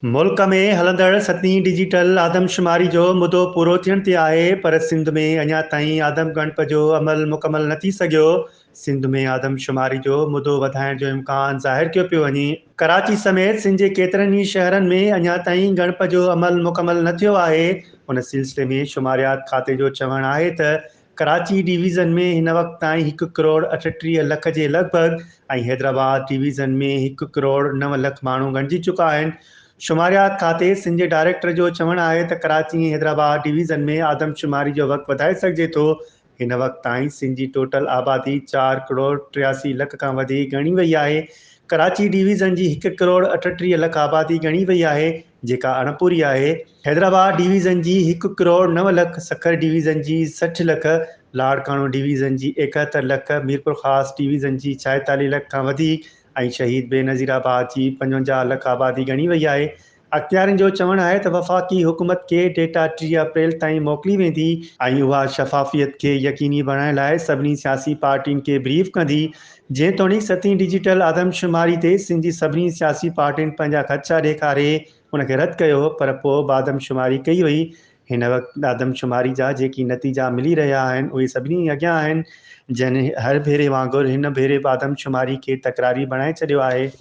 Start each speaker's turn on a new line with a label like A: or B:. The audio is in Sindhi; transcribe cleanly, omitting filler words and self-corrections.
A: ملڪ ۾ هلندڙ ستين ڊجيٽل آدمشماري جو مدو پورو ٿيڻ تي آهي پر سنڌ ۾ اڃا تائين آدم ڳڻپ جو عمل مڪمل نه ٿي سگهيو. سنڌ ۾ آدمشماري جو مدو وڌائڻ جو امڪان ظاهر ڪيو پيو وڃي. ڪراچي سميت سنڌ جي ڪيترن ئي شهرن ۾ اڃا تائين ڳڻپ جو عمل مڪمل نه ٿيو آهي. ان سلسلي ۾ شماريات کاتي جو چوڻ آهي ته ڪراچي ڊويزن ۾ هن وقت تائين هڪ ڪروڙ 38 لک جي لڳ ڀڳ ۽ حيدرآباد ڊويزن ۾ هڪ ڪروڙ 9 لک ماڻهو ڳڻجي چڪا آهن. شماريات کاتي سنڌ جي ڊائريڪٽر جو چوڻ آهي ته ڪراچي ۽ حيدرآباد ڊويزن ۾ آدمشماري جو وقت وڌائي سگهجي ٿو. هن وقت تائين سنڌ جي ٽوٽل آبادي چار ڪروڙ 83 لک کان وڌيڪ ڳڻي وئي آهي. ڪراچي ڊويزن جي هڪ ڪروڙ 38 لک آبادي ڳڻي وئي آهي جيڪا اڻپوري آهي. حيدرآباد ڊويزن جي هڪ ڪروڙ 9 لک، سکر ڊويزن جي 60 لک، لاڙڪاڻو ڊويزن جي 71 لک، ميرپورخاص ڊويزن جي 46 لک کان وڌيڪ ۽ شهيد بينظير آباد جي 55 لک آبادي ڳڻي وئي آهي. اختيارين جو چوڻ آهي ته وفاقي حڪومت کي ڊيٽا 30 اپريل تائين موڪلي ويندي ۽ اها شفافيت کي يقيني بڻائڻ لاء سڀني سياسي پارٽين کي بريف ڪندي. جيتوڻيڪ ستين ڊجيٽل آدمشماري تي سنڌ جي سڀني سياسي پارٽين پنهنجا خدشا ڏيکاري ان کي رد ڪيو هو پر پوء به آدمشماري ڪئي وئي. هن وقت آدمشماري جا جيڪي نتيجا ملي رهيا آهن اهي سڀني اڳيان آهن جن هر ڀيري وانگر هن ڀيري به آدمشماري کي تڪراري بڻائي ڇڏيو آهي.